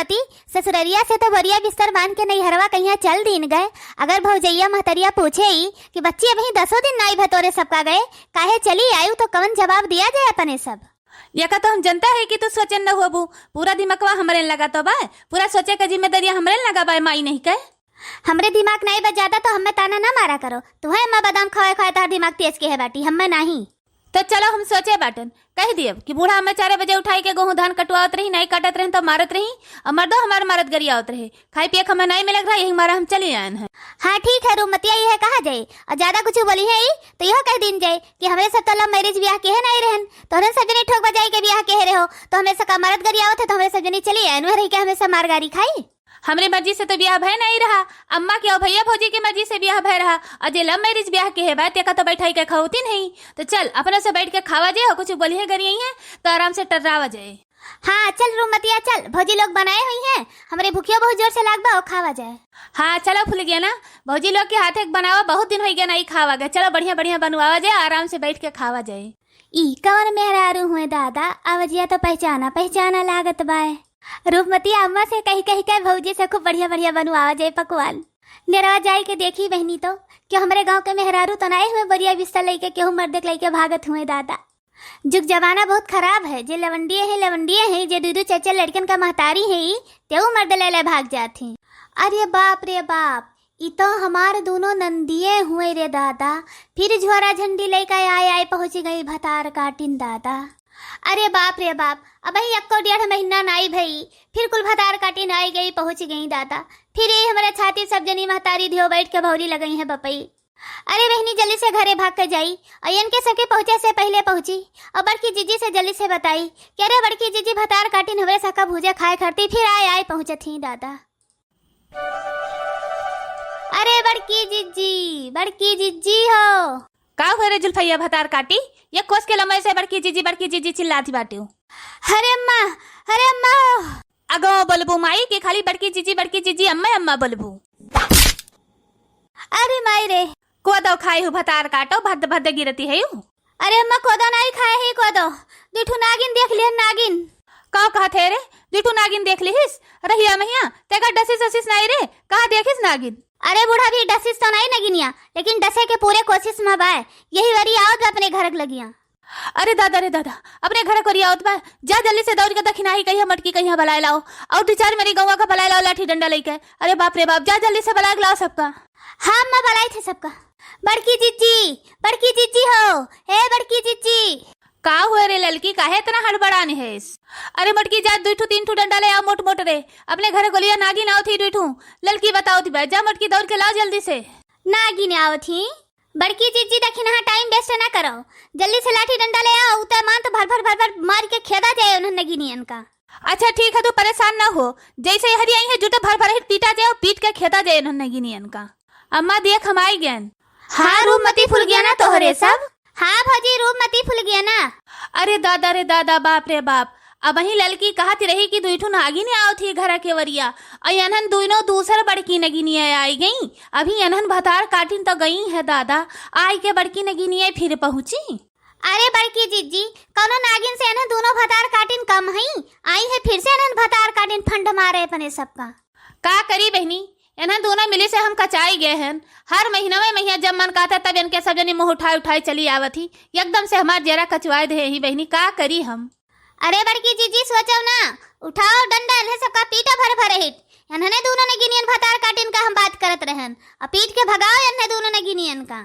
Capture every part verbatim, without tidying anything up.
पति, ससुररिया से तो बोरिया बिस्तर बांध के नैहरवा कहिया चल दीन गए। अगर भौजैया महतरिया पूछे ई कि बच्ची अबहीं दसो दिन नाई भतोरे सबका गए, काहे चली आयु, तो कवन जवाब दिया जाए अपने सब? यका तो हम जनता है कि तू सोचन न होबू, पूरा दिमकवा हमरे लगा तो बा, पूरा सोचे के जिम्मेदारिया हमरे लगा बा, माई नहीं के। हमरे दिमाग नाई बा ज्यादा तो हमें ताना ना मारा करो। तुहे अम्मा बादाम खवाए खवाए तोहार दिमाग तेज के है बाटी, हमें नाही। तो चलो हम सोचे बाटन, कह दियब कि बूढ़ा हमें चारे बजे उठाई के गोहूं धान कटवावत रही, नाई काटत रही तो मारत रही, और मर्दो हमार मारत गरियावत रहे, खाई पिए के हमें नाई मिलत रहा, यही मारा हम चली आयन है। हाँ ठीक है रूपमतिया, यह कहा जाए, और ज्यादा कुछ बोली है ई तो यह कह दीन जाए कि हमरे सब तो love marriage ब्याह के है नाई रहन, तो हमरे सब जनी ठोक बजाई के ब्याह के है रहो, तो हमरे सब का मारत गरियावत है, तो हमरे सब जनी चली आयन, वह रही के हमरे सब मार गारी खाई। हमरे मर्जी से तो ब्याह भय नहीं रहा, अम्मा के और भैया भौजी के मर्जी से ब्याह भय रहा, और जे love marriage ब्याह के है बात, तेका तो बैठाई के खाउती नहीं। तो चल, अपने से बैठ के खावा जे, और कुछ बोली है गरियाई है, तो आराम से टर्रावा जाए। हाँ, चल रूपमतिया, चल, भौजी लोग बनाए हुई हैं, हमरे भूखियो बहुत जोर से लाग बा, और खावा जाए। हाँ, चलो फुलगेना, भौजी लोग के हाथे के बनावा बहुत दिन होई गया नहीं खावा गया, चलो बढ़िया बढ़िया बनवावा जाए, आराम से बैठ के खावा जाए। ई कवन मेहरारू हुए दादा, आवाजिया तो पहचाना पहचाना लागत बाए। रूपमती अम्मा से कही कही के भौजी से खूब बढ़िया बढ़िया बनवावा जाए पकवान। नेरवा जाए के देखी बहनी तो, कि हमरे गांव के मेहरारू तो नाई हुए बोरिया बिस्तर लेके केहू मर्द के लेके भागत हुए दादा। जुग जमाना बहुत खराब है, जे लवंडिये है, लवंडिये है, जे दू दू चार चार लड़कन का महतारी है, ई तेऊ मर्द ले ले भाग जात हैं। अरे बाप रे बाप, ई तो हमार दोनों नंदिये हुए रे दादा, फिर झोरा झंडी लेके आए आए पहुँच गई भतार काटिन दादा। अरे बाप रे बाप, अबहीं एक्को डेढ़ महीना नाई भई, फिर कुल भतार काटिन आई गई पहुँच गई दादा। फिर ये हमारे छाती सब जनी महतारी धियो बैठ के भौरी लगई है बपई। अरे बहनी, जल्दी से घरे भाग के जाई और इनके सबके पहुँचे से पहिले पहुँची और बड़की जीजी से जल्दी से बताई कि अरे बड़की जीजी भतार काटिन हमरे सबका भूजे खाए खातिर फिर आए आए पहुँचत ही दादा। अरे बड़की जीजी, बड़की जीजी हो। का हुए रे जुल्फैया भतार काटी? ये कोस के लम्बे से बड़की जीजी, बड़की जीजी चिल्लाती बाटिउ। अरे अम्मा, अरे अम्मा हो। अगो बोलबू माई कि खाली बड़की जीजी, बड़की जीजी, अम्मा, अम्मा बोलबू। अरे माई रे। कोदो खाई हूँ भतार काटो, भद भद गिरती है यू। अरे अम्मा, कोदो नाई खाए ही कोदो, दुठू नागिन देख लिहन नागिन। का कहत है रे? दुठू नागिन देख लिहिस? रहिया महिया, तेका डसिस असिस नाई रे, कहाँ देखिस नागिन? अरे बूढ़ा भी डसिस तो नाई नगिनिया, लेकिन डसे के पूरे कोशिश में बाय, यही वरी आवत बा अपने घर के लगिया। अरे दादा रे दादा, अपने घर कोरी आवत बा, जा जल्दी से दौड़ के दखिनाही कहिया मटकी कहिया बलाए लाओ, और दू चार मेरी गौवा का बलाए लाओ लाठी डंडा लेके। अरे बाप रे बाप, जा जल्दी से बलाए के लाओ सबका। हाँ अम्मा, बलाई थे सबका। बड़की जीजी, बड़की जीजी हो, हे बड़की जीजी। का हुए रे ललकी, काहे इतना हड़बड़ान हेस? अरे मोटकी जा, दुई ठू तीन ठू डंडा ले आओ मोट मोट रे, अपने घरे गोलिया नागिन आओ थी दुई ठू। ललकी बताओ थी बा, जा मोटकी दौड़ के लाओ जल्दी से। नागिन आओ थी? बड़की जीजी दखिनहा time waste ना करो, जल्दी से लाठी डंडा ले आओ, उतर मान तो भर भर भर भर मार के खेदा जाए उन्हें नगिनियन का। अच्छा ठीक है, तू परेशान ना हो, जैसे हरी आई है जुटे भर भर ही पीटा जाए, पीट के खेदा जाए उन्हें नगिनियन का। अम्मा देख हम आई गयन। हाँ, रूपमती फुलगेना तोहरे सब। हाँ भौजी, रूपमती फुलगेना। अरे दादा रे दादा, बाप रे बाप, अबहीं ललकी कहत रही कि दुई ठो नागिन आवत ही घर के वरिया, अउ एनहन दुइनो दूसर बड़की नगिनिया आई गई। अभी एनहन भतार काटिन तो गई है दादा, आई के बड़की नगिनिया फिर पहुँची। अरे बड़की जीजी, कौनो नागिन से एनहन दुनो भतार काटिन कम हई, आई है फिर से एनहन भतार काटिन फंड मारे अपने सबका। का करी बहनी, एनहन दुनो मिली से हम कचाई गए हन। हर महीना में महीना जब मन कहता तब इनके सब जनी मुँह उठाए उठाए चली आवत ही, एकदम से हमार जेरा कचवाए दे ही बहनी, का करी हम। अरे बड़की जीजी सोचो ना, उठाओ डंडा, इन्हें सबका पीटो भर भर हिट। इन्हने दुनो नगिनियन भतार काटिन का हम बात करत रहन, और पीट के भगाओ इन्हें दुनो नगिनियन का।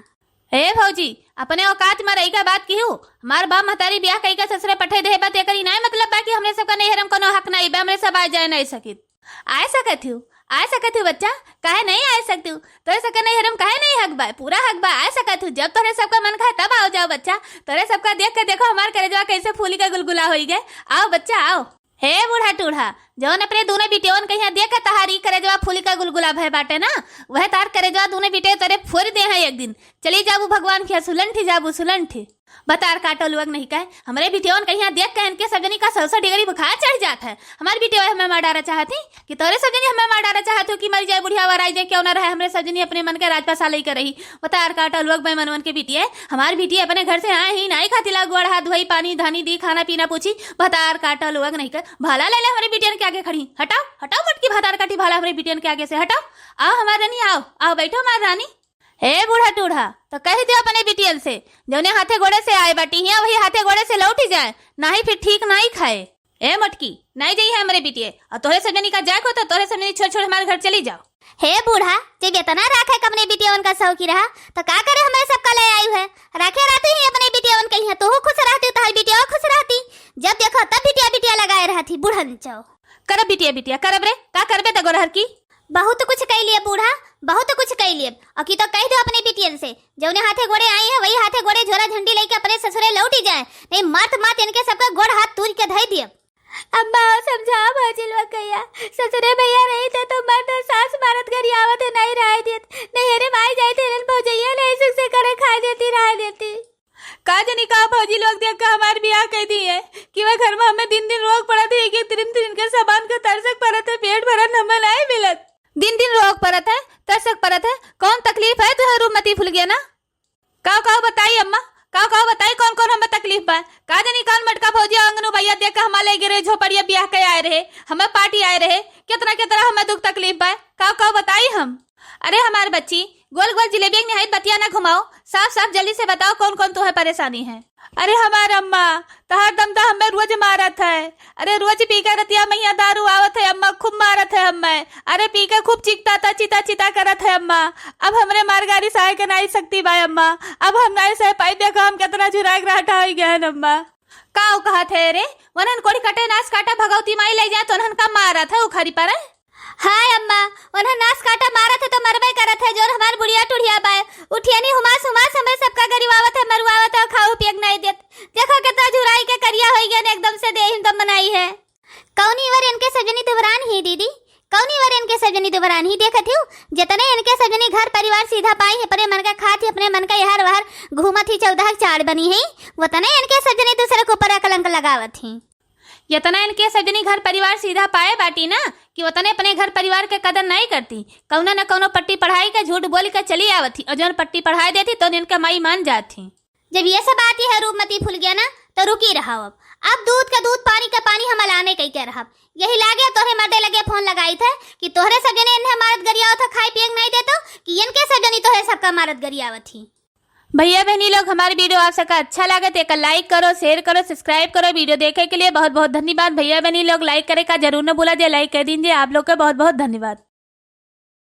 ए भौजी, अपने औकात में रही का बात किहू, हमार बाप महतारी ब्याह कई का ससुरे पठे दे बा, तेकर ई नाय मतलब बा कि हमरे सबका नैहर में कोनो हक नाई बा, हमरे सब आए जाए नाई सकित। आए सकत हू, आए सकत हू बच्चा, काहे नहीं आए सकत हू? तोरे सबका नैहर में काहे नहीं हक बा? पूरा हक बा, आए सकत हू। जब तोरे सबका मन खाए तब आओ जाओ बच्चा। तोरे सबका देख के देखो हमार करेजवा कैसे फूली का गुलगुला होई गए। आओ बच्चा आओ। हे बूढ़ा टूढ़ा, जौन अपने दोनों बिटियवन के यहाँ देख के तहार ई करेजवा फूली का गुलगुला भय बाटे ना, वह तार करेजवा दोनों बिटिया तोरे फोड़ दे हैं एक दिन। चली जाबू भगवान के यहाँ सुलंठी जाबू सुलंठी। बतार काटो लोग नहीं कहे, हमरे बिटियवन कहिया देख के इनके सब जनी का सौ सौ डिग्री बुखार चढ़ जात है। हमार बिटिया हमें मार डारा चाहत ही कि तोरे सब जनी हमें मार डारा चाहत हो कि मर जाए बुढ़िया, वर आई जाए, क्यों ना रहे, हमरे सब जनी अपने मन के राजपासा लई के रही। बतार काटो लोग बेमनवन के बिटिया, हमार बिटिया अपने घर से आए ही नाई खाती ला गोड़ हाथ धोई, पानी धानी दी, खाना पीना पूछी। बतार काटो लोग नहीं कहे, भाला ले ले हमरे बिटियन के आगे खड़ी, हटाओ, हटाओ मटकी भतार काटी भाला हमरे बिटियन के आगे से, हटाओ। आओ हमार रानी, आओ, आओ बैठो हमार रानी। हे बूढ़ा टूढ़ा, तो कह दियो अपने बिटियन से, जौने हाथे गोड़े से आए बाटी हिया, वही हाथे गोड़े से लौटी जाए, नाही फिर ठीक नाही खाए। ए मोटकी, नाही जाई है हमरे बिटिये, और तोहरे सब जनी का जाए को तो तोहरे सब जनी छोड़ छोड़ हमारे घर चली जाओ। हे बूढ़ा, जब इतना राखे क अपने बिटियवन का शौकी रहा, तो का करे हमरे सबका ले आयु है? राखे रहती ही अपने बिटियवन कहिया, तोहू खुश रहती, तोहर बिटिया खुश रहती। जब देखो तब बिटिया बिटिया लगाए रहती, बुढ़न चौ। करब बिटिया बिटिया, करब रे, का करबे त गोरहर की? बहुत कुछ कह लिए बूढ़ा, बहुत कुछ कह लिए। और की तो कह दो अपने बिटियन से, जौने हाथे गोड़े आई है, वही हाथे गोड़े झोरा झंडी लेके अपने ससुरे लौटी जाए, नहीं मात मात इनके सबका गोड़ हाथ तूर के धई दिए। अम्मा, समझाओ भौजी लोग कहिया, ससुरे भैया रही थे तो मर्द सास मारत गरियावत है, नहीं रह देत, नहीं अरे माई जाए थे, भौजैया नहीं सुख से करे खाए देती, रह देती। का जनी का भौजी लोग देख के हमार बियाह कह दी है कि वह घर में हमें दिन दिन रोग पड़त है, एक एक दिन दिन के सामान के तरसक पड़त है, पेट भरन हमें नहीं मिलत। दिन दिन रोग पड़त है, तरसक पड़त है, कौन तकलीफ है तुहे रूपमती फुलगेना? काव काव बताई अम्मा, काव काव बताई कौन कौन हमें तकलीफ बा? का जनी कौन मटका भौजी आंगनू भैया देख के हमारे लगे रहे, झोपड़िया बियाह के आए रहे, हमें पार्टी आए रहे, कितना कितना हमें दुख तकलीफ बा, काव काव बताई हम? अरे हमार बच्ची, गोल गोल जिलेबिया के निहायत बतिया ना घुमाओ, साफ साफ जल्दी से बताओ कौन कौन तुहे परेशानी है। अरे हमार अम्मा, तहार दमदा हमें रोज मारत है। अरे रोज पी के रतिया महिया दारू आवत है अम्मा, खूब मारत है हमें। अरे पी के खूब चीखता था, चिता चिता करत है अम्मा। अब हमरे मारगारी सहे के नाई सकती बा अम्मा, अब हम नाई सह पाई। देखो हम कितना झुराए के रहटा हो गया है अम्मा। का कहत है रे? वनन कोड़ी कटे नास काटा भगवती माई ले जाए तो उन्हन का मारत है उखरी पर है? हाय अम्मा, उन्हें नास काटा मारत है तो मरबे करत है, जोर हमार बुढ़िया टुढ़िया बाय। उठियनी हुमास हुमास हमें सबका गरिवावत है, मरुआवत है, खाऊ पियक नहीं देत। देखो कितना झुराई के करिया होई गया ने, एकदम से देहिन दम बनाई है। कौनी वर इनके सजनी दुबरान ही दीदी, कौनी वर इनके सजनी दुबरान ही देखत हिउ, जितने इनके सजनी घर परिवार सीधा पाई है, अपने मन का खात ही, अपने मन का यहर वहर घूमत ही, चौदह चाड़ बनी है, वतने इनके सजनी दूसरे के ऊपर कलंक लगावत ही। यतना इनके सजनी घर परिवार सीधा पाए बाटी ना कि वतने अपने घर परिवार के कदर नाई करती। कौनो न कौनो पट्टी पढ़ाई के झूठ बोल के चली आवत ही और जौन पट्टी पढ़ाई देती तो इनके माई मान जात ही। जब ये सब बात ही है रूपमती फुलगेना, तो रुकी रहो अब। अब दूध का दूध, पानी का पानी हम अलाने कई के रहब। यही लागे तोहरे मर्दे लगे फोन लगाई थे कि तोहरे सजनी इन्हें मारत गरियावत है, खाए पिए के नाई देतो कि इनके सजनी तोहरे सबका मारत गरियावत ही। भैया बहनी लोग, हमारी video आप सबका अच्छा लगे तो एक like करो, share करो, subscribe करो। Video देखे के लिए बहुत बहुत धन्यवाद। भैया बहनी लोग, like करे का जरूर न भूला जे, like कर दीजिए। आप लोग का बहुत बहुत धन्यवाद।